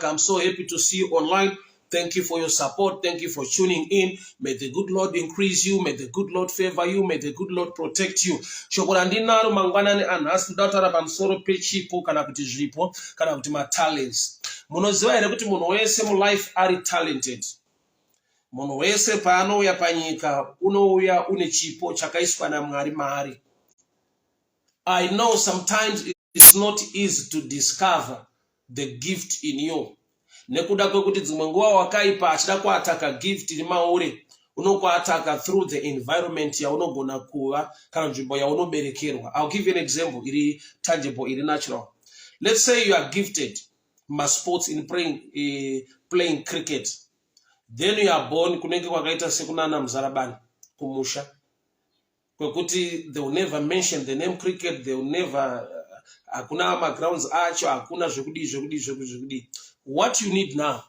I'm so happy to see you online. Thank you for your support. Thank you for tuning in. May the good Lord increase you. May the good Lord favor you. May the good Lord protect you. Shoko randinaro mangwanani anhasi, ndoda kutaura pamusoro pechipo kana kuti zvipo kana kuti matalents. Munoziva here kuti munhu wese mulife ari talented? Munhu wese paanouya panyika unouya une chipo chakaiswa naMwari maari. I know sometimes it's not easy to discover the gift in you, nekuda kwekuti dzimwe nguva wakaipa achida kuataka gift iri mauri, unokuataka through the environment yaunogona kuva kana nzvimbo yaunoberekerwa. I'll give you an example iri tangible, iri natural. Let's say you are gifted masports in playing cricket. Then you are born kunenge kwakaita sekunana Muzarabani kumusha kwekuti they will never mention the name cricket. They will never, hakuna magrounds acho, hakuna zvekudii, zvekudii, zvekudii. What you need now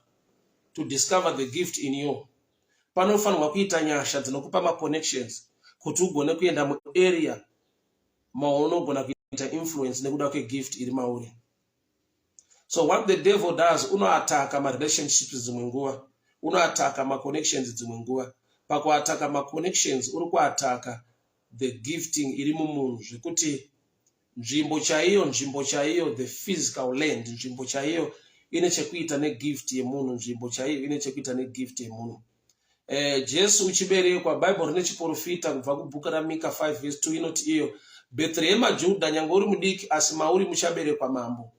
to discover the gift in you, panofanirwa kuita nyasha dzinokupa maconnections kuti ugone kuenda muarea maunogona kuita influence nekuda kwegift iri mauri. So what the devil does, unoataka marelationships dzimwe nguva, unoataka maconnections dzimwe nguva. Pakuataka maconnections, uri kuataka the gifting iri mumunhu, zvekuti nzvimbo chaiyo, nzvimbo chaiyo, the physical land, nzvimbo chaiyo ine chekuita negift yemunhu. Nzvimbo chaiyo ine chekuita negift yemunhu. Jesu uchiberekwa, Bhaibheri rine chiprofita kubva kubhuku raMika 5 verse 2, inoti iyo, "Bhetherehema Judha, nyange uri mudiki, asi mauri muchaberekwa mambo."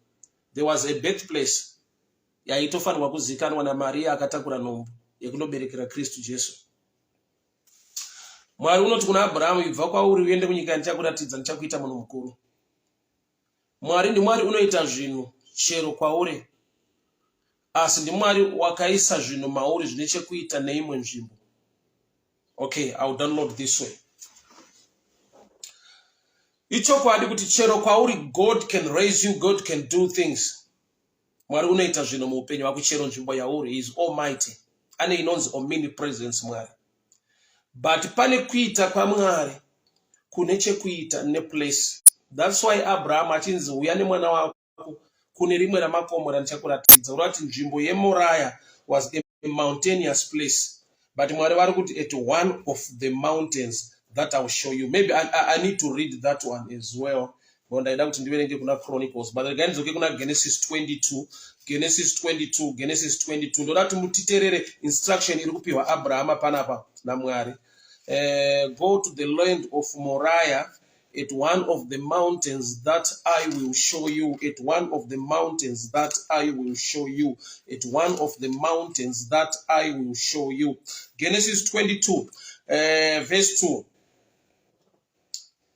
There was a birth place yaitofanirwa kuzikanwa naMariya akatakura nhumbu yekunoberekera Kristu Jesu. Mwari unoti kuna Abrahamu, "Ibva kwauri uende kunyika yandichakuratidza, ndichakuita munhu mukuru." Mwari ndiMwari unoita zvinhu chero kwauri, asi ndiMwari wakaisa zvinhu mauri zvine chekuita neimwe nzvimbo. Okay, I will download this way. Ichokwadi kuti chero kwauri, God can raise you, God can do things. Mwari unoita zvinhu muupenyu hwako chero nzvimbo yauri. He is almighty, ane inonzi omnipresence Mwari. But pane kuita kwaMwari kune chekuita neplace. That's why Abraham achinzi, "Uya nemwana wako kune rimwe ramakomo randichakuratidza." Urati nzvimbo yeMoraya was a mountainous place, but Mwari vari kuti, "At one of the mountains that I will show you." Maybe I need to read that one as well. Ndaida kuti ndiverenge kuna Chronicles, but regai ndidzoke kuna Genesis 22, Genesis 22, Genesis 22. Ndoda kuti mutiterere instruction iri kupiwa Abrahama panapa naMwari. Go to the land of Moriah, at one of the mountains that I will show you, at one of the mountains that I will show you, at one of the mountains that I will show you. Genesis 22, verse 2.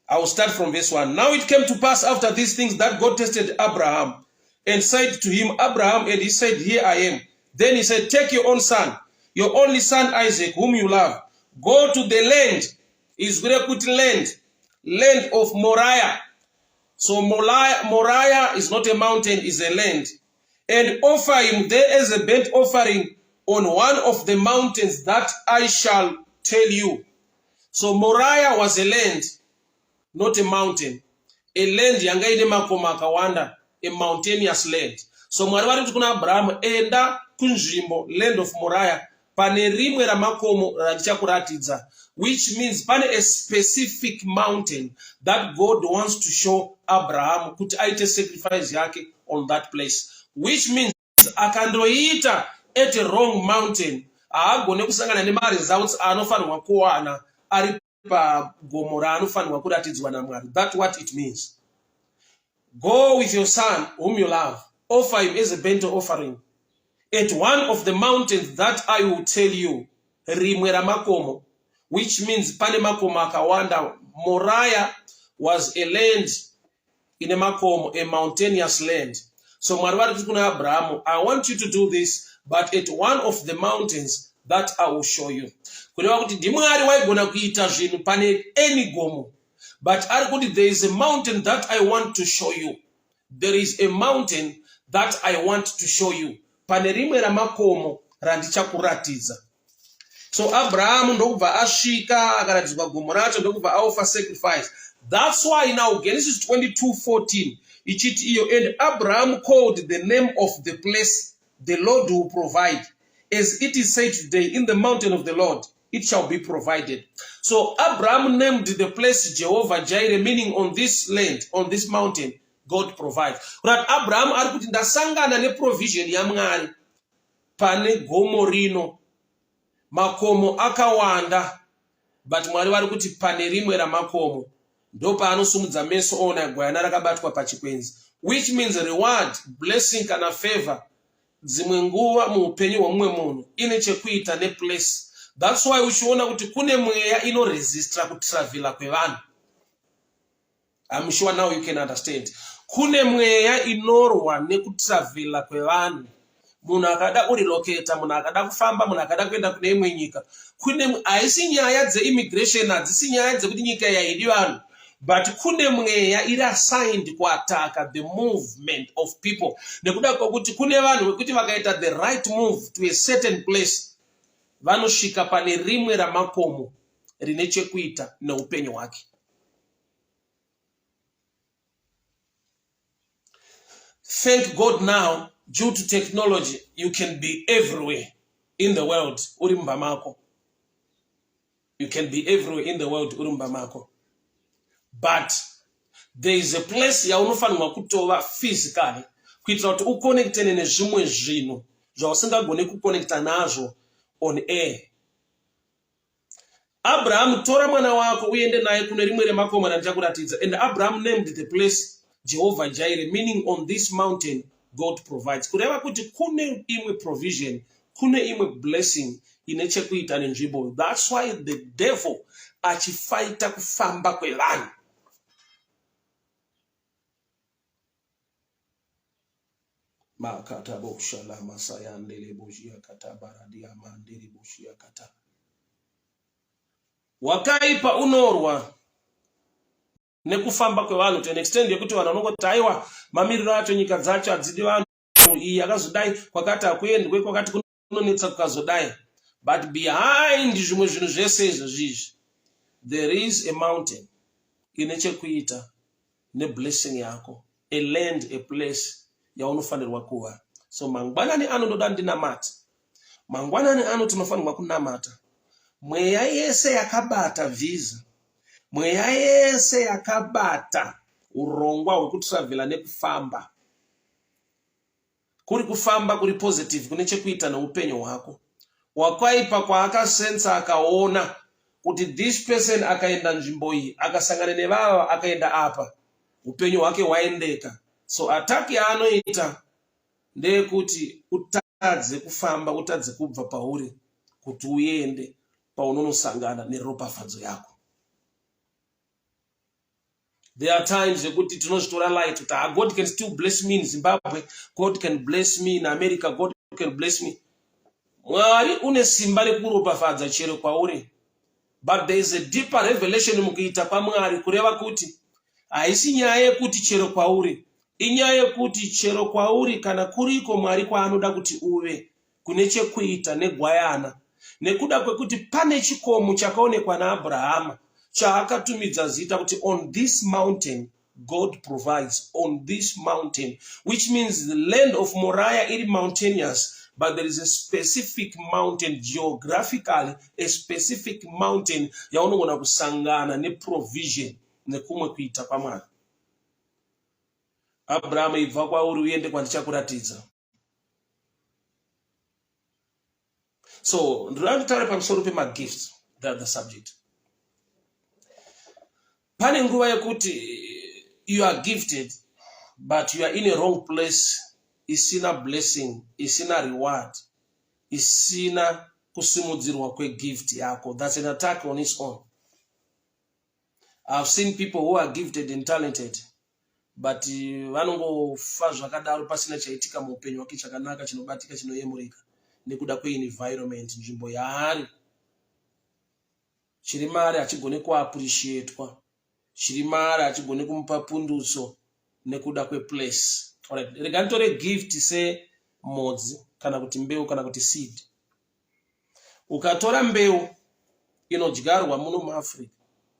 I will start from verse 1. Now it came to pass after these things that God tested Abraham and said to him, "Abraham," and he said, "Here I am." Then he said, "Take your own son, your only son Isaac, whom you love. Go to the land," is kuti land, "land of Moriah." So Moriah is not a mountain, is a land. "And offer him there as a burnt offering on one of the mountains that I shall tell you." So Moriah was a land, not a mountain. A land yanga ine makomo akawanda, a mountainous land. So Mwari vari kuti kuna Abrahamu, "Enda kunzvimbo, land of Moriah, pane rimwe ramakomo randichakuratidza," which means pane a specific mountain that God wants to show Abraham kuti aite sacrifice yake on that place, which means akandoita at a wrong mountain, haagone kusangana nemaresults aanofanirwa kuwana ari pagomo raanofanirwa kuratidzwa naMwari. That what it means. "Go with your son whom you love, offer him as a burnt offering at one of the mountains that I will tell you." Rimwe ramakomo, which means pane makomo akawanda. Moriah was a land ine makomo, a mountainous land. So Mwari vari kuti kuna Abrahamu, "I want you to do this, but at one of the mountains that I will show you." Kureva kuti ndiMwari waigona kuita zvinhu pane any gomo, but ari kuti, "There is a mountain that I want to show you. There is a mountain that I want to show you, pane rimwe ramakomo randichakuratidza." So Abrahamu ndokubva asvika, akaratidzwa gomo racho, ndokubva aoffer sacrifice. That's why now Genesis 22:14 ichiti iyo, "And Abraham called the name of the place The Lord will provide. As it is said today, in the mountain of the Lord, it shall be provided. So Abraham named the place Jehovah Jireh, meaning on this land, on this mountain, God provides. Kuti Abraham ari kuti ndasangana neprovision yaMwari pane gomo rino. Makomo akawanda, but Mwari vari kuti pane rimwe ramakomo ndopaanosumudza meso oona gwayana rakabatwa pachikwenzi, which means reward, blessing kana favor dzimwe nguva muupenyu hwemumwe munhu ine chekuita neplace. That's why uchiona kuti kune mweya inoresistra kutravela kwevanhu. I'm sure now you can understand. Kune mweya inorwa nekutravela kwevanhu. Munhu akada kurelocata, munhu akada kufamba, munhu akada kuenda kune imwe nyika. Kune haisi nyaya dzeimmigration, hadzisi nyaya dzekuti nyika iyi haidi vanhu. But kune mweya iri assigned kuataka the movement of people. Nekuda kwekuti kune vanhu vekuti vakaita the right move to a certain place, vanosvika pane rimwe ramakomo rine chekuita neupenyu hwake. Thank God now, due to technology, you can be everywhere in the world uri mumba mako. You can be everywhere in the world uri mumba mako. But there is a place yaunofanirwa kutova physically kuitira kuti ukonektene nezvimwe zvinhu zvausingagone kukonekta nazvo on air. Abraham, tora mwana wako uende naye kune rimwe remakomo randichakuratidza. And Abraham named the place Jehovah Jireh, meaning on this mountain God provides. Kureva kuti kune imwe provision, kune imwe blessing ine chekuita nenzvimbo. That's why the devil achifaita kufamba kwevanhu. Makata bosha la masaya ndele boshia kata baradia mandele boshia kata. Wakaipa unorwa nekufamba kwevanhu to an extent yekuti vanhu vanongoti aiwa mamiriro acho nyika dzacho hadzidi vanhu iyi yakazodai kwakati hakuendwe kwakati kunonetsa kukazodai but behind zvimwe zvinhu zvese izvozvi izvi there is a mountain ine chekuita neblessing yako a land a place yaunofanirwa kuva so mangwanani ano ndoda ndinamate mangwanani ano tinofanirwa kunamata mweya yese yakabata visa mweya yese yakabata urongwa hwekutravela nekufamba Kuri kufamba kuri positive kune chekuita neupenyu hwako. Wakwaipa kwaakasensa akaona kuti this person akaenda nzvimbo iyi akasangana nevava akaenda apa upenyu hwake hwaendeka. So attack yaanoita ndeyekuti utadze kufamba utadze kubva pauri kuti uende paunonosangana neropafadzo yako. There are times yekuti tinozvitora light kuti ah, God can still bless me in Zimbabwe, God can bless me in America, God can bless me. Mwari une simba rekuropafadza chero kwauri. But there is a deeper revelation mukuita kwaMwari kureva kuti haisi nyaya yekuti chero kwauri, inyaya yekuti chero kwauri kana kuriko Mwari kwaanoda kuti uve kune chekuita negwayana nekuda kwekuti pane chikomo chakaonekwa naAbrahama chaakatumidza zita kuti on this mountain God provides on this mountain, which means the land of Moriah iri mountainous, but there is a specific mountain geographically, a specific mountain yaunogona kusangana neprovision nekumwe kuita kwaMwari. Abraham, ibva kwauri uende kwandichakuratidza. So ndinoda kutaura pamusoro pemagifts, the other subject. Pane nguva yekuti you are gifted but you are in a wrong place isina blessing, isina reward, isina kusimudzirwa kwegift yako. That's an attack on its own. I've seen people who are gifted and talented but vanongofa zvakadaro pasina chaitika muupenyu hwake chakanaka chinobatika chinoyemurika nekuda kweenvironment nzvimbo yaari. Chiri maari hachigone kuappreciatwa, chiri maari hachigone kumupa pundutso nekuda kweplace. Alright, rega nditore gift semhodzi kana kuti mbeu kana kuti seed. Ukatora mbeu inodyarwa muno muAfrica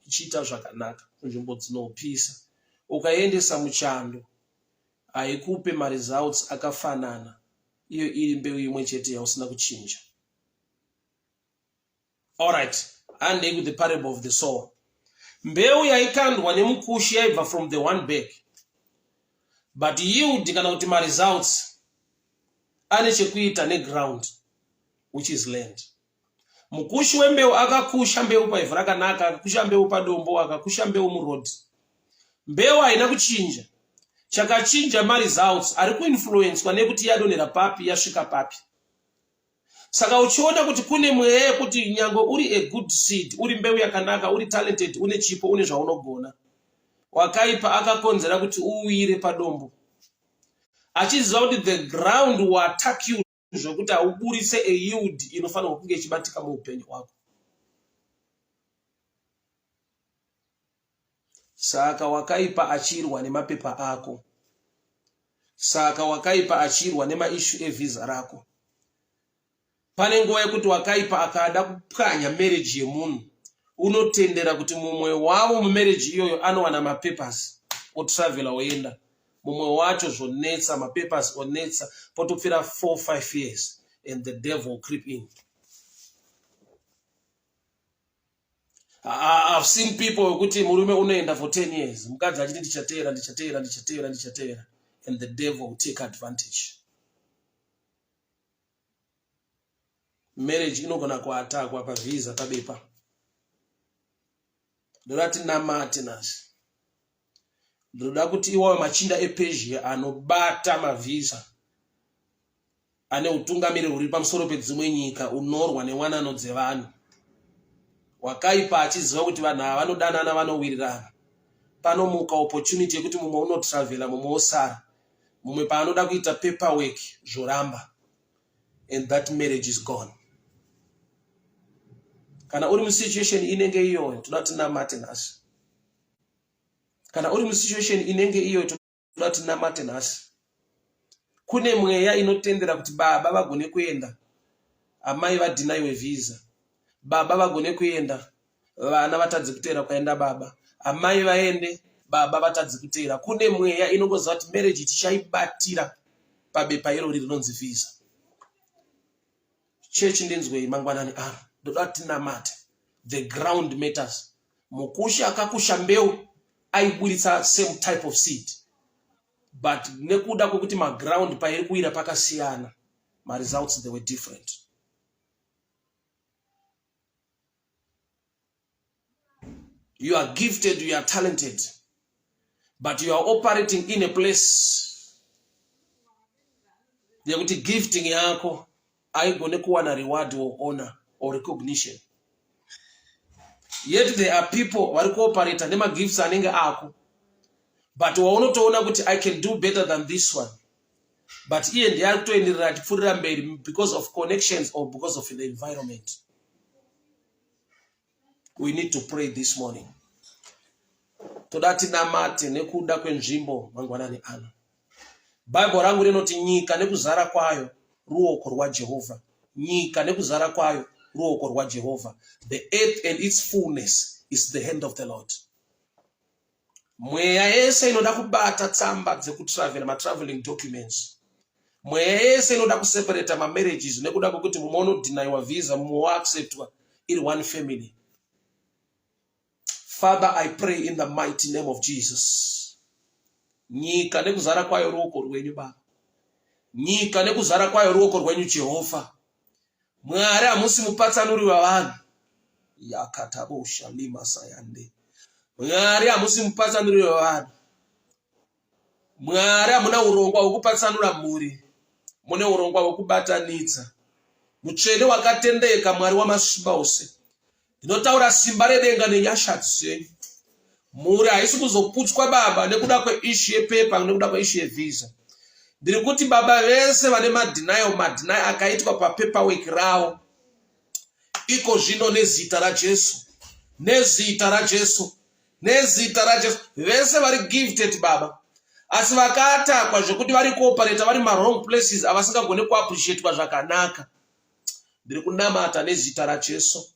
ichiita zvakanaka kunzvimbo dzinopisa, ukaiendesa muchando haikupe maresults akafanana. Iyo iri mbeu imwe chete yausina kuchinja. Alright, handei with the parable of the sower. Mbeu yaikandwa nemukushi yaibva from the one bag. But yield kana kuti maresults ane chekuita neground which is land. Mukushi wembeu akakusha mbeu paivhu rakanaka, akakusha mbeu padombo, akakusha mbeu muroad. Mbeu haina kuchinja. Chakachinja maresults ari kuinfluenswa nekuti yadonhera papi yasvika papi. Saka uchiona kuti kune mweya yekuti nyange uri a good seed, uri mbeu yakanaka, uri talented, une chipo, une zvaunogona. Wakaipa akakonzera kuti uwire padombo. Achiziva kuti the ground will attack you zvekuti hauburitse a yield inofanirwa kunge ichibatika muupenyu hwako. Saka wakaipa achirwa nemapepa ako. Saka wakaipa achirwa nemaishu evhiza rako. Pane nguva yekuti wakaipa akada kupwanya marriage yemunhu unotendera kuti mumwe wavo mumarriage iyoyo anowana mapapers otravela oenda mumwe wacho zvonetsa mapapers onetsa potopfira 4 5 years and the devil creep in. I've seen people wekuti murume unoenda for 10 years mukadzi achiti ndichateera ndichateera ndichateera ndichateera and the devil will take advantage. Marriage inogona kuatakwa pavhiza pabepa. Ndoda tinamate nhasi. Ndoda kuti iwayo machinda ePersia anobata mavhiza ane utungamiri huri pamusoro pedzimwe nyika unorwa newanano dzevanhu wakaipa achiziva kuti vanhu ava vanodanana vanowirirana panomuka opportunity yekuti mumwe unotravela mumwe osara mumwe paanoda kuita paperwork zvoramba and that marriage is gone kana uri musituation inenge iyoyo toda tinamate nhasi kana uri musituation inenge iyoyo toda tinamate nhasi kune mweya inotendera kuti baba vagone kuenda amai vadhinaiwe visa baba vagone kuenda vana vatadze kuteera kwaenda baba amai vaende baba vatadze kuteera kune mweya inongoziva kuti marriage tichaibatira pabepa irori rinonzi visa chechi ndinzwei mangwanani ano ndoda tinamate the ground matters mukushi akakusha mbeu aiburitsa same type of seed but nekuda kwekuti maground pairi kuwira pakasiyana maresults they were different. You are gifted, you are talented, but you are operating in a place yekuti gifting yako haigone kuwana reward or honor or recognition. Yet there are people vari kuoperata nemagifts anenge ako, but waunotoona kuti I can do better than this one, but iye ndiye ari kutoenderera achipfuurira mberi because of connections or because of the environment. We need to pray this morning. Toda tinamate nekuda kwenzvimbo mangwanani ano. Bible rangu rinoti nyika nekuzara kwayo ruoko rwaJehovha. Nyika nekuzara kwayo ruoko rwaJehovha. The earth and its fullness is the hand of the Lord. Mweya yese inoda kubata tsamba dzekutravela, matraveling documents. Mweya yese inoda kuseparata mamarriages nekuda kwekuti mumwe unodhinayiwa visa, mumwe woacceptwa iri one family. Father, I pray in the mighty name of Jesus. Nyika nekuzara kwayo ruoko rwenyu Baba. Nyika nekuzara kwayo ruoko rwenyu Jehovha. Mwari hamusi mupatsanuri wavanhu. Yakatabosha lima sayande. Mwari hamusi mupatsanuri wevanhu. Mwari hamuna urongwa hwekupatsanura mhuri. Mune urongwa hwekubatanidza. Mutsvene wakatendeka Mwari wamasimba ose. Ndinotaura simba redenga nenyasha dzenyu. Mhuri haisi kuzoputswa baba nekuda kweishu yepepa nekuda kweishu yevisa. Ndiri kuti baba vese vane madenial madenial akaitwa papaperwork ravo iko zvino nezita raJesu nezita raJesu nezita raJesu vese vari gifted baba asi vakaatakwa zvekuti vari kuoperata vari mawrong places avasingagone kuappreciatwa zvakanaka. Ndiri kunamata nezita raJesu.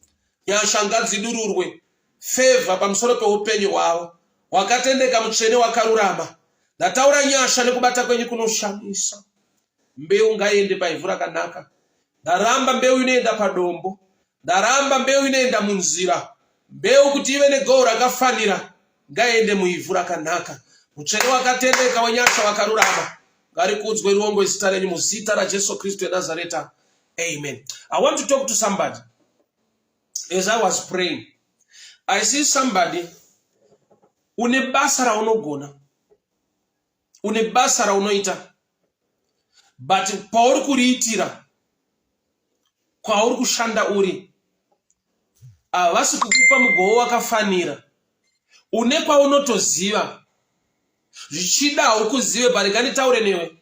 Nyasha ngadzidururwe, favor pamusoro peupenyu hwavo. Wakatendeka mutsvene wakarurama. Ndataura nyasha nekubata kwenyu kunoshamisa. Mbeu ngaiende paivhu rakanaka. Ndaramba mbeu inoenda padombo. Ndaramba mbeu inoenda munzira. Mbeu kuti ive negoho rakafanira ngaiende muivhu rakanaka. Mutsvene wakatendeka wenyasha wakarurama. Ngarikudzwe riongwe zita renyu muzita raJesu Kristu weNazareta. Amen. I want to talk to somebody. As I was praying, I see somebody une basa raunogona. Une basa raunoita. But pauri kuriitira kwauri kushanda uri havasi kukupa mugowo wakafanira. Une kwaunotoziva zvichida haukuzive but rega nditaure newe.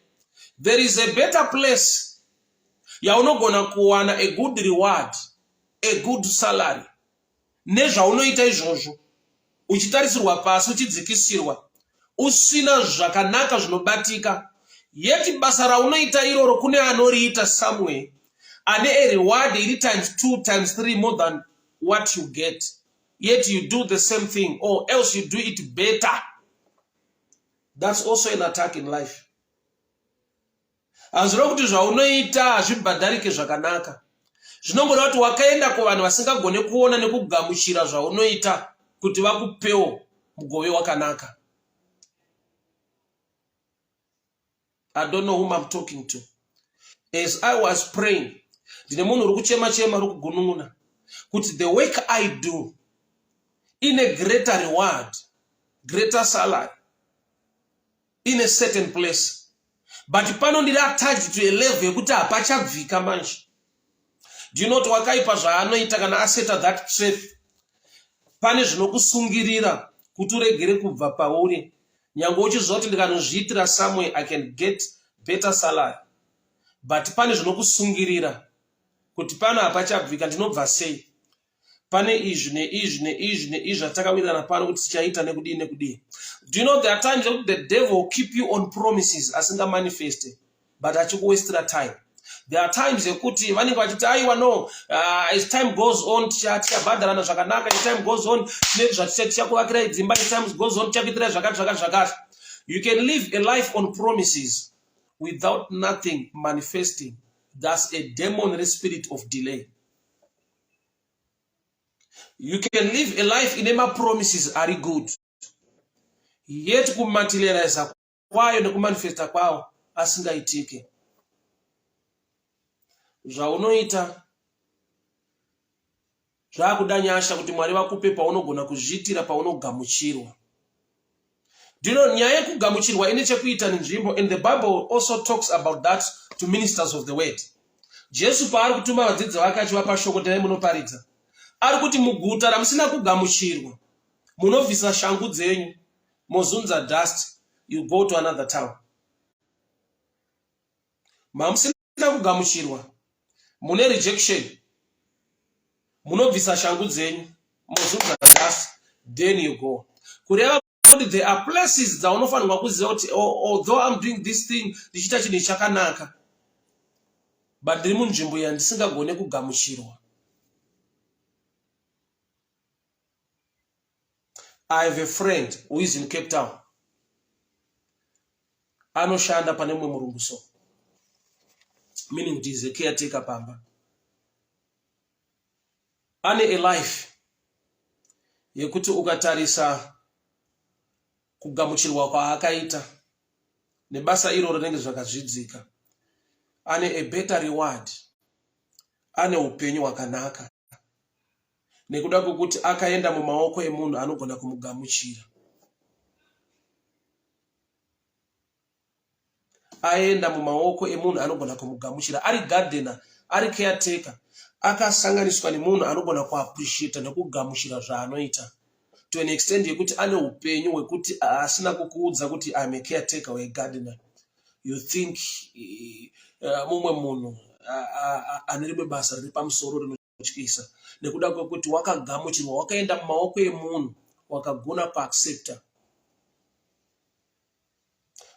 There is a better place yaunogona kuwana a good reward, a good salary nezvaunoita izvozvo uchitarisirwa pasi uchidzikisirwa usina zvakanaka zvinobatika yet basa raunoita iroro kune anoriita somewhere ane a reward iri times 2 times 3 more than what you get yet you do the same thing or else you do it better. That's also an attack in life. Hazvireva kuti zvaunoita hazvibhadharike zvakanaka. Zvinongoreva kuti wakaenda kuvanhu vasingagone kuona nekugamuchira zvaunoita kuti vakupewo mugove wakanaka. I don't know whom I'm talking to. As I was praying, ndine munhu uri kuchema chema uri kugunun'una kuti the work I do in a greater reward, greater salary in a certain place but pano ndiri attached to a level yekuti hapachabvika manje. Do you know kuti wakaipa zvaanoita kana aseta that trap? Pane zvinokusungirira kuti uregere kubva pauri nyange uchiziva kuti ndikanozviitira somewhere I can get better salary, but pane zvinokusungirira kuti pano hapachabvika, ndinobva sei? Pane izvi neizvi neizvi neizvi zvatakawirirana pano kuti tichaita nekudii nekudii. Do you know there are times yekuti the devil will keep you on promises asingamanifeste but achikuwestira time. There are times yekuti vanenge vachiti aiwa no, as time goes on tichabhadharana zvakanaka, as time goes on tine zvatichakuvakirai dzimba, as time goes on tichakuitirai zvakati zvakati zvakati. You can live a life on promises without nothing manifesting. That's a demon spirit of delay. You can live a life ine mapromises ari good, yet kumaterializa kwayo nekumanifesta kwawo asingaitike. Zvaunoita zvakuda nyasha kuti Mwari vakupe paunogona kuzviitira, paunogamuchirwa. Do you know, nyaya yekugamuchirwa ine chekuita nenzvimbo, and the Bible also talks about that to ministers of the word. Jesu paari kutuma vadzidzi vake achivapa shoko, tendai munoparidza, ari kuti muguta ramusina kugamuchirwa munobvisa shangu dzenyu mozunza dust, you go to another town. Mamusina kugamuchirwa mune rejection, munobvisa shangu dzenyu mozunza dust, then you go. Kureva kuti there are places dzaunofanirwa kuziva kuti although I'm doing this thing, ndichiita chinhu chakanaka, but ndiri munzvimbo yandisingagone kugamuchirwa. I have a friend who is in Cape Town. Anoshanda pane mumwe murungu, so meaning kuti is a caretaker pamba. Ane a life yekuti ukatarisa kugamuchirwa kwaakaita nebasa iro rinenge zvakazvidzika, ane a better reward, ane upenyu hwakanaka nekuda kwekuti akaenda mumaoko emunhu anogona kumugamuchira. Aenda mumaoko emunhu anogona kumugamuchira, ari gardener, ari caretaker, akasanganiswa nemunhu anogona kuappreciata nekugamuchira zvaanoita to an extent yekuti ane upenyu hwekuti asina kukuudza kuti I'm a caretaker or a gardener, you think mumwe munhu ane rimwe basa riri pamusoro rinotyisa, nekuda kwekuti wakagamuchirwa, wakaenda mumaoko emunhu wakagona kuaccepta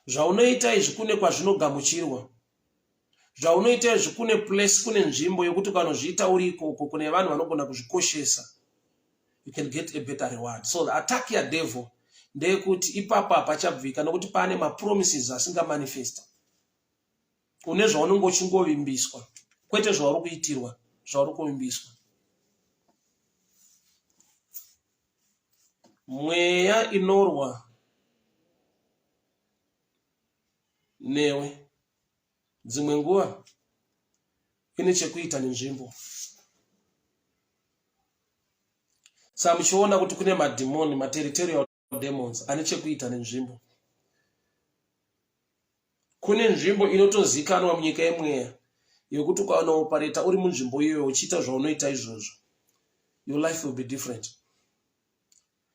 zvaunoita izvi. Kune kwazvinogamuchirwa zvaunoita izvi, kune place, kune nzvimbo yekuti ukanozviita uri ikoko kune vanhu vanogona kuzvikoshesa, you can get a better reward. So the attack yadevil ndeyekuti ipapo hapachabvika nokuti pane mapromises asingamanifesta. Une zvaunenge uchingovimbiswa, kwete zvauri kuitirwa, zvauri kuvimbiswa. Mweya inorwa newe dzimwe nguva ine chekuita nenzvimbo. Sa muchiona kuti kune madhimoni, materitorial demons ane chekuita nenzvimbo. Kune nzvimbo inotozikanwa munyika yemweya yekuti ukanoopareta uri munzvimbo iyoyo uchiita zvaunoita izvozvo, your life will be different.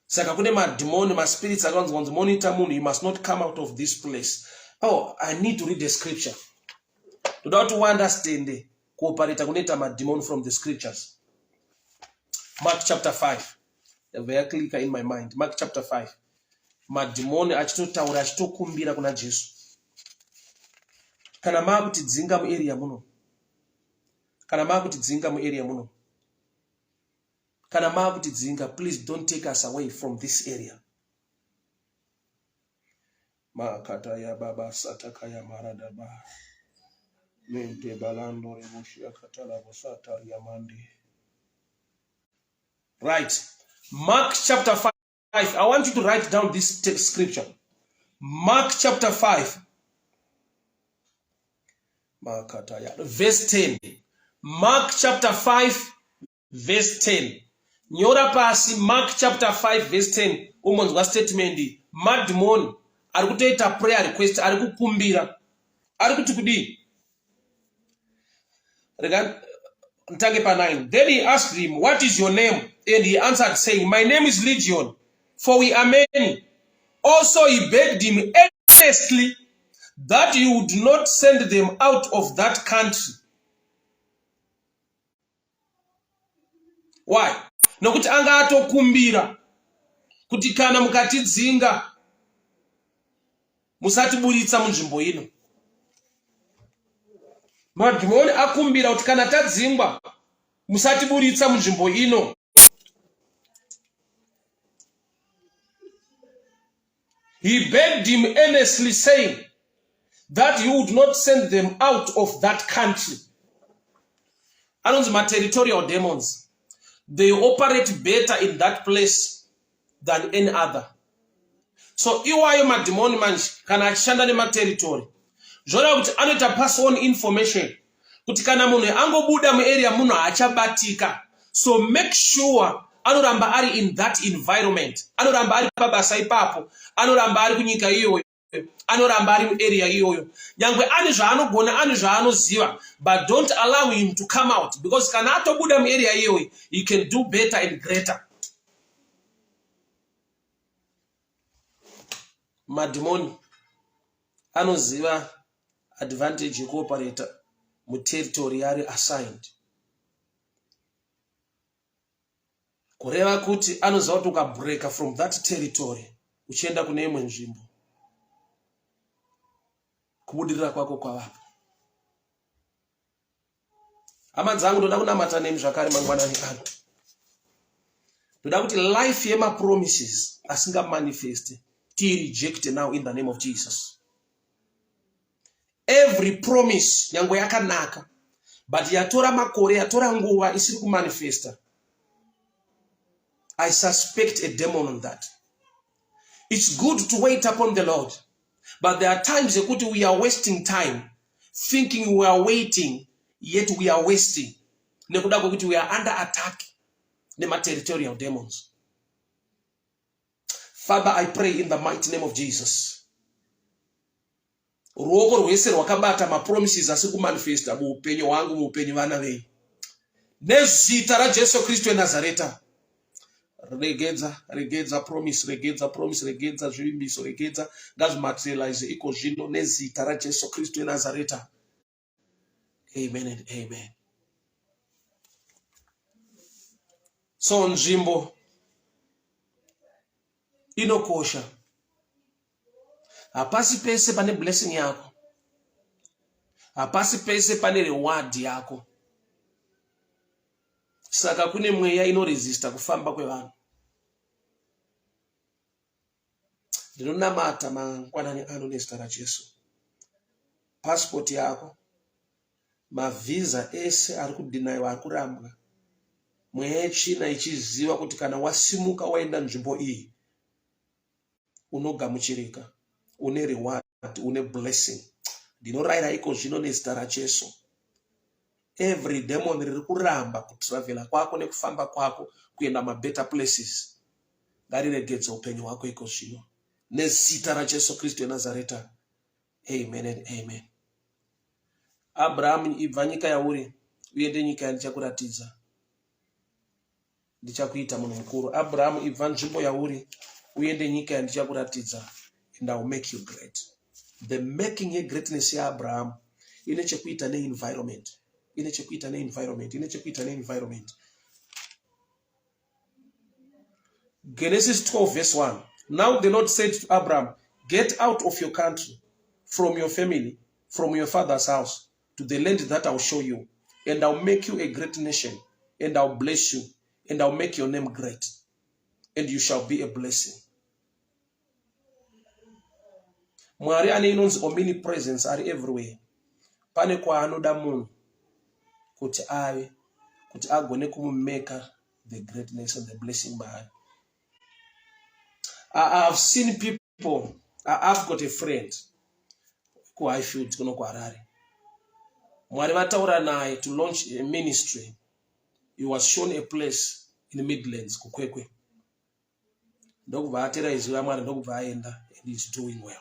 Saka kune madhimoni, maspirits akanzi wanzi monitor munhu, you must not come out of this place. Oh, I need to read the scripture. Ndoda kuti uunderstande kuopareta kunoita madhimoni from the scriptures. Mark chapter 5. Yabva yaklika in my mind. Mark chapter 5. Madhimoni achitotaura achitokumbira kuna Jesu. Kana maakutidzinga muarea muno. Kana maakutidzinga muarea muno. Kana maakutidzinga, please don't take us away from this area. Makata ya baba sataka ya maradaba. Mente balando rebushia katala bosata ya mandi. Right. Mark chapter 5. I want you to write down this text scripture. Mark chapter 5. Makataya. Verse 10. Mark chapter 5 verse 10. Nyora pasi Mark chapter 5 verse 10 umonzwa statement madhimoni ari kutoita prayer request ari kukumbira ari kuti kudii rega nditange pa9 then he asked him what is your name and he answered saying my name is legion for we are many also he begged him earnestly that he would not send them out of that country Why? Nokuti anga atokumbira kuti kana mukatidzinga musatiburitsa munzvimbo ino. Madhimoni akumbira kuti kana tadzingwa musatiburitsa munzvimbo ino. He begged him earnestly saying that he would not send them out of that country. Anonzi ma-territorial demons. They operate better in that place than any other. So iwayo madhimoni manje kana achishanda nematerritory zvoreva kuti anoita pass on information kuti kana munhu angobuda muarea muno haachabatika so make sure anoramba ari in that environment anoramba ari pabasa ipapo anoramba ari kunyika iyoyo anoramba ari muarea iyoyo nyangwe ane zvaanogona ane zvaanoziva but don't allow him to come out because kana atobuda muarea iyoyo he can do better and greater madhimoni anoziva advantage yekuoperata muterritory yaari assigned kureva kuti anoziva kuti ukabreka from that territory uchienda kune imwe nzvimbo kubudirira kwako kwavapo Hama dzangu ndoda kunamata nemi zvakare mangwanani ano. Ndoda kuti life yemapromises asingamanifeste tiirejecte now in the name of Jesus. Every promise nyangwe yakanaka but yatora makore yatora nguva isiri kumanifesta. I suspect a demon on that. It's good to wait upon the Lord. But there are times yekuti we are wasting time thinking we are waiting yet we are wasting nekuda kwekuti we are under attack nematerritorial demons. Father, I pray in the mighty name of Jesus. Ruoko rwese rwakabata mapromises asiri kumanifesta muupenyu hwangu, muupenyu vana venyu. Nezita raJesu Kristu weNazareta. Regedza, regedza promise, regedza promise, regedza zvivimbiso, regedza ngazvimaterialize iko zvino nezita raJesu Kristu weNazareta. Amen and amen. So nzvimbo inokosha. Hapasi pese pane blessing yako. Hapasi pese pane reward yako. Saka kune mweya inoresista kufamba kwevanhu. Ndinonamata mangwanani ano nezita raJesu. Passport yako, mavhiza ese ari kudhinaiwa ari kurambwa. Mweya yetsvina ichiziva kuti kana wasimuka waenda nzvimbo iyi unogamuchirika, une reward, une blessing. Ndinorayira iko zvino nezita raJesu. Every demon riri kuramba kutravela kwako nekufamba kwako kuenda mabetter places ngariregedze upenyu hwako iko zvino nezita raJesu Kristu weNazareta. Amen and amen. Abraham, ibva nyika yauri uende nyika yandichakuratidza. Ndichakuita munhu mukuru. Abraham, ibva nzvimbo yauri uende nyika yandichakuratidza and I will make you great. The making yegreatness yaAbraham ine chekuita neenvironment, ine chekuita neenvironment, ine chekuita neenvironment. Genesis 12 verse 1. Now the Lord said to Abraham, get out of your country, from your family, from your father's house, to the land that I'll show you, and I'll make you a great nation, and I'll bless you, and I'll make your name great, and you shall be a blessing. Mwari ane inonzi omnipresence ari everywhere. Pane kwaanoda munhu kuti ave, kuti agone kumumeka the greatness and the blessing maari. I have seen people, I've got a friend kuHighfield kuno kuHarare. Mwari vataura naye to launch a ministry. He was shown a place in Midlands kuKwekwe. Ndokubva atera izwi raMwari ndokubva aenda and he's doing well.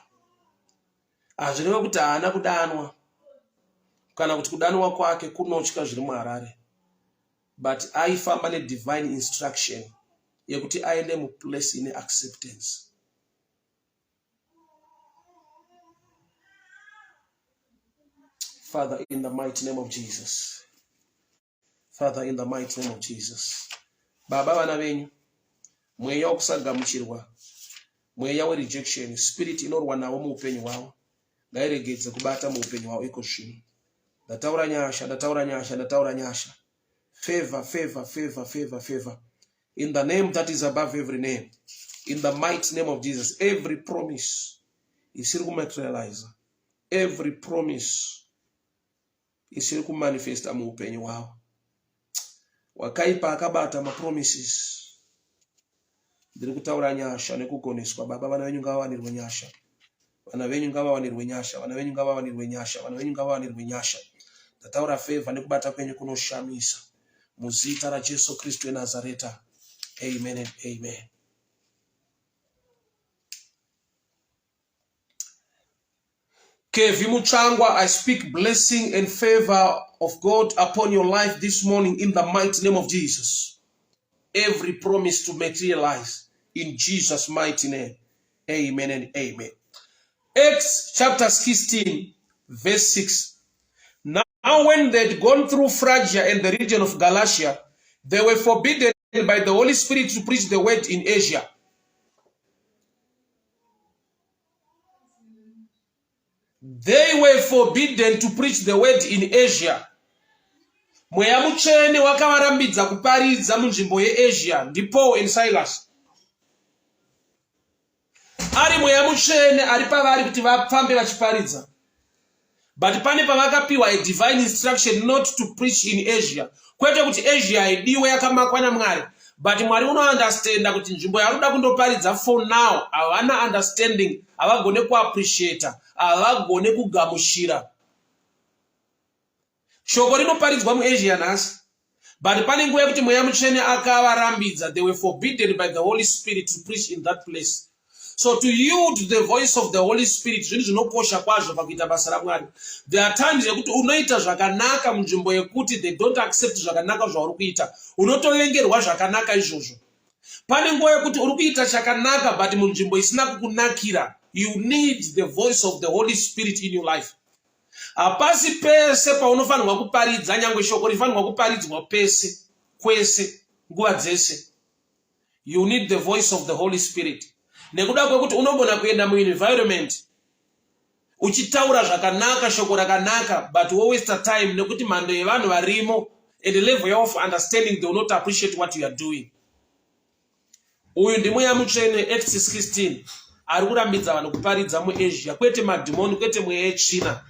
Hazvireve kuti haana kudanwa kana kuti kudanwa kwake kunotya zviri muHarare. But aifamba nedivine instruction yekuti aende muplace ine acceptance. Father, in the mighty name of Jesus. Father, in the mighty name of Jesus. Baba vana venyu, mweya wokusagamuchirwa, mweya werejection, spirit inorwa navo muupenyu hwavo, ngairegedze kubata muupenyu hwavo iko zvino. Ndataura nyasha, ndataura nyasha, ndataura nyasha. Favor, favor, favor, favor, favor. In the name that is above every name. In the mighty name of Jesus. Every promise isiri kumaterialize. Every promise isiri kumanifesta muupenyu hwavo. Wakaipa akabata mapromises. Ndiri kutaura nyasha nekugoneswa. Baba, vana venyu ngavawanirwe nyasha. Vana venyu ngavawanirwe nyasha. Vana venyu ngavawanirwe nyasha. Vana venyu ngavawanirwe nyasha. Ndataura favor nekubata kwenyu kunoshamisa. Muzita raJesu Kristu weNazareta. Amen and amen. Kevi Mutsvangwa, I speak blessing and favor of God upon your life this morning in the mighty name of Jesus. Every promise to materialize in Jesus' mighty name. Amen and amen. Acts chapter 16, verse 6. Now when they had gone through Phrygia and the region of Galatia, they were forbidden by the Holy Spirit to preach the word in Asia. They were forbidden to preach the word in Asia. Mweya Mutsvene wakavarambidza kuparidza munzvimbo yeAsia ndiPaul and Silas. Ari Mweya Mutsvene ari pavari kuti vafambe vachiparidza. But pane pavakapiwa a divine instruction not to preach in Asia. Kwete kuti Asia haidiwe yakamakwa naMwari. But Mwari unounderstanda kuti nzvimbo yaari kuda kundoparidza for now havana understanding, havagone kuappreciata, havagone kugamuchira. Shoko rinoparidzwa muAsia nhasi. But pane nguva yekuti Mweya Mutsvene akavarambidza, they were forbidden by the Holy Spirit to preach in that place. So to yield to the voice of the Holy Spirit zvinhu zvinokosha kwazvo pakuita basa raMwari. There are times yekuti unoita zvakanaka munzvimbo yekuti they don't accept zvakanaka zvauri kuita. Unotovengerwa zvakanaka izvozvo. Pane nguva yekuti uri kuita chakanaka but munzvimbo isina kukunakira. You need the voice of the Holy Spirit in your life. Hapasi pese paunofanirwa kuparidza, nyangwe shoko rifanirwa kuparidzwa pese, kwese, nguva dzese. You need the voice of the Holy Spirit. Nekuda kwekuti unogona kuenda muenvironment uchitaura zvakanaka, shoko rakanaka, but wowaster time nekuti mhando yevanhu varimo and the level of understanding they will not appreciate what you are doing. Uyu ndiMweya Mutsvene, Acts 16, ari kurambidza vanhu kuparidza muAsia, kwete madhimoni, kwete mweya yetsvina.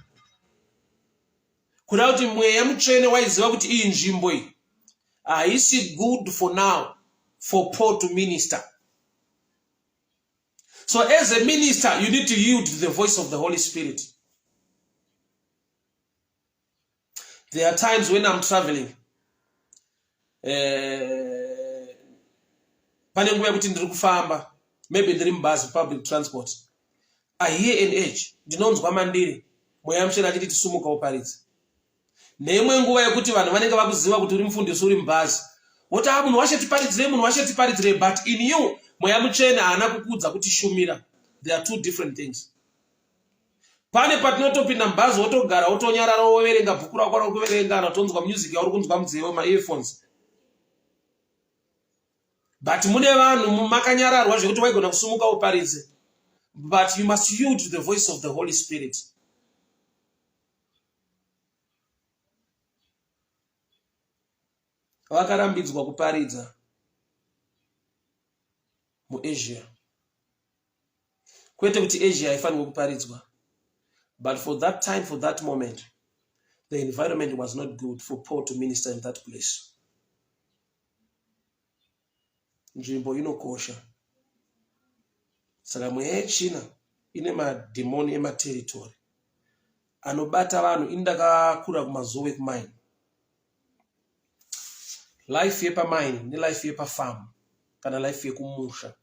Kuda kuti mweya mutsvene waiziva kuti iyi nzvimbo iyi haisi good for now for Paul to minister. So as a minister you need to yield to the voice of the Holy Spirit. There are times when I'm traveling. Pane nguva yekuti ndiri kufamba, maybe ndiri mubhazi, public transport. I hear an urge, ndinonzwa mandiri mweya mutsvene achiti tisumuka uparidze. Neimwe nguva yekuti vanhu vanenge vakuziva kuti uri mufundisi uri mubhazi, woti a ah, munhu washe tiparidzirei, munhu washe tiparidzirei, but in you mweya mutsvene haana kukuudza kuti shumira. There are two different things. Pane patinotopinda mubhazi wotogara wotonyarara woverenga bhuku rako rauri kuverenga kana kutonzwa music yauri kunzwa munzeve maearphones, but mune vanhu makanyararwa zvekuti waigona kusumuka uparidze, but you must yield to the voice of the Holy Spirit. Vakarambidzwa kuparidza muAsia. Kwete kuti Asia haifanirwe kuparidzwa, but for that time, for that moment, the environment was not good for Paul to minister in that place. Nzvimbo inokosha. Saka mweya yetsvina ine madhimoni emateritori anobata vanhu. Ini ndakakura kumazowe kumaini. Life yepamaini nelife yepafarm kana life yekumusha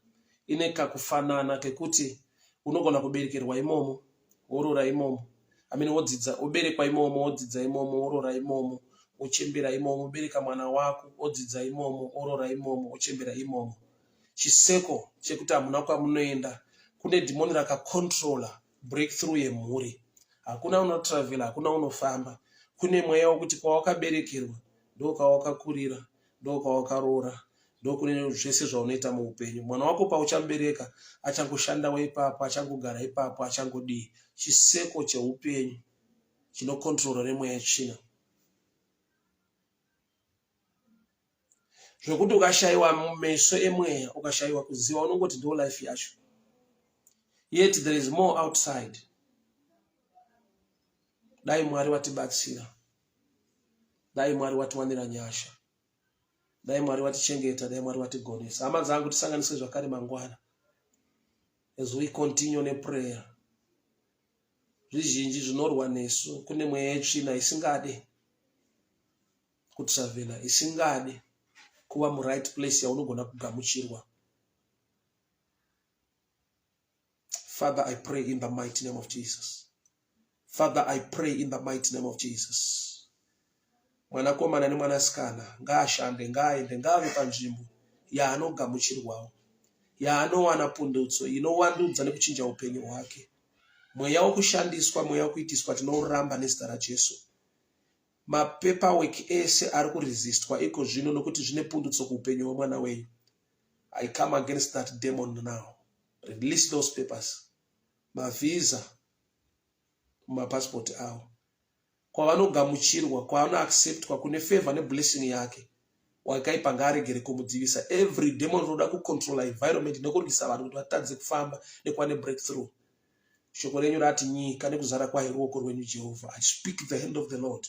ine kakufanana kekuti unogona kuberekerwa imomo, worora imomo, I mean, wodzidza, woberekwa imomo, wodzidza imomo, worora imomo, wochembera imomo, wobereka mwana wako, odzidza imomo, orora imomo, wochembera imomo. Chiseko chekuti hamuna kwamunoenda. Kune dhimoni rakacontrola breakthrough yemhuri. Hakuna unotravela, hakuna unofamba. Kune mweya wekuti kwawakaberekerwa ndokwawakakurira, ndokwawakaroora, ndokune zvese zvaunoita muupenyu. Mwana wako pauchamubereka achangoshandawo ipapo, achangogara ipapo, achangodii. Chiseko cheupenyu chinokontrolwa nemweya yetsvina, zvekuti ukashayiwa meso emweya, ukashayiwa kuziva, unongoti ndo life yacho, yet there is more outside. Dai Mwari watibatsira, dai Mwari watiwanira nyasha, dai Mwari watichengeta, dai Mwari watigonesa. Hama dzangu, tisanganise zvakare mangwana as we continue neprayer. Zvizhinji zvinorwa nesu. Kune mweya yetsvina isingade kutravela, isingade kuva muright place yaunogona kugamuchirwa. Father, I pray in the mighty name of Jesus. Father, I pray in the mighty name of Jesus. Mwanakomana nemwanasikana ngaashande, ngaaende, ngaave panzvimbo yaanogamuchirwawo, yaanowana pundutso inowandudza nekuchinja upenyu hwake. Mweya wokushandiswa, mweya wokuitiswa, tinouramba nezita raJesu. Mapaperwork ese ari kuresistwa iko zvino nokuti zvine pundutso kuupenyu hwemwana wenyu. I come against that demon now. Release those papers, mavhisa, mumapasipoti avo, kwavanogamuchirwa, kwaanoacceptwa, kune favor neblessing yake. Wakaipa ngaaregere kumudzivisa. Every demon rinoda kucontrola environment nekurwisa vanhu kuti vatadze kufamba nekuva nebreakthrough, shoko renyu rati nyika nekuzara kwayo ruoko rwenyu, Jehovha. I speak the hand of the Lord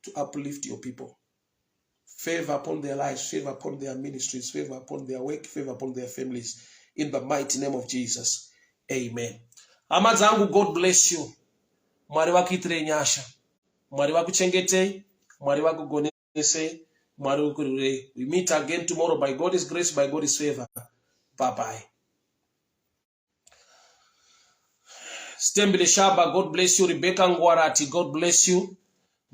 to uplift your people. Favor upon their lives, favor upon their ministries, favor upon their work, favor upon their families, in the mighty name of Jesus, amen. Hama dzangu, God bless you. Mwari vakuitirei nyasha, Mwari vakuchengetei, Mwari vakugonesei, Mwari vakurirei. We meet again tomorrow by God's grace, by God's favor. Bye bye. Stembile Shaba, God bless you. Rebecca Ngwarati, God bless you.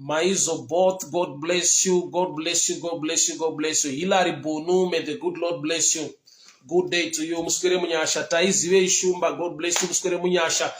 Maizo Both, God bless you. God bless you. God bless you. God bless you. Hilary Bunu, may the good Lord bless you. Good day to you. Muswere munyasha. Taizive Ishumba, God bless you. Muswere munyasha.